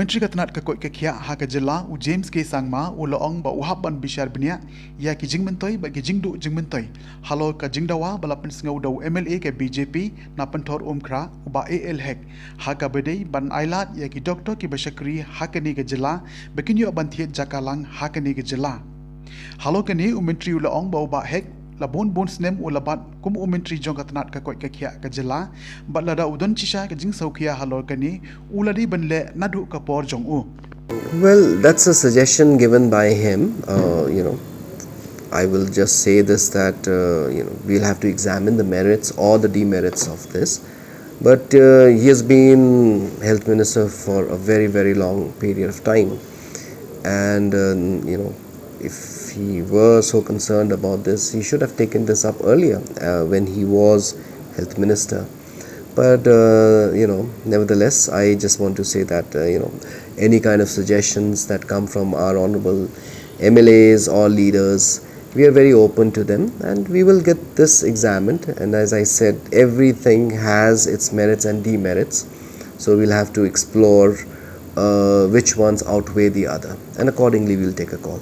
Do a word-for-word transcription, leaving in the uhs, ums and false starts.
Myntri ka tnat ka koit ka khiah ha ka jylla u James K Sangma u la ong ba u hap ban bishar bniah ïa ki jingmyntoi bad ki jingduh jingmyntoi halor ka jingdawa ba la pynsngew da u M L A ka B J P na Pynthor Umkhrah u Bah A L Hek ha kaba dei ban ailad ïa ki doktor kiba shakri ha kane ka jylla ba kin ïoh ban thied jaka lang ha kane ka jylla. Halor kane u myntri u la ong ba u Bah Hek la bun bun snem u la bat kum u myntri jong ka tnat ka koit ka khiah ka jylla bad lada u don shisha ka jingsngewkhia halor kane u la dei ban leh naduh ka por jong u. Well, that's a suggestion given by him. Uh, you know, I will just say this that uh, you know we'll have to examine the merits or the demerits of this. But uh, he has been health minister for a very very long period of time, and um, you know if he were so concerned about this, he should have taken this up earlier uh, when he was health minister. But uh, you know, nevertheless, I just want to say that uh, you know any kind of suggestions that come from our honorable M L As or leaders, we are very open to them, and we will get this examined. And as I said, everything has its merits and demerits, so we'll have to explore uh, which ones outweigh the other, and accordingly, we'll take a call.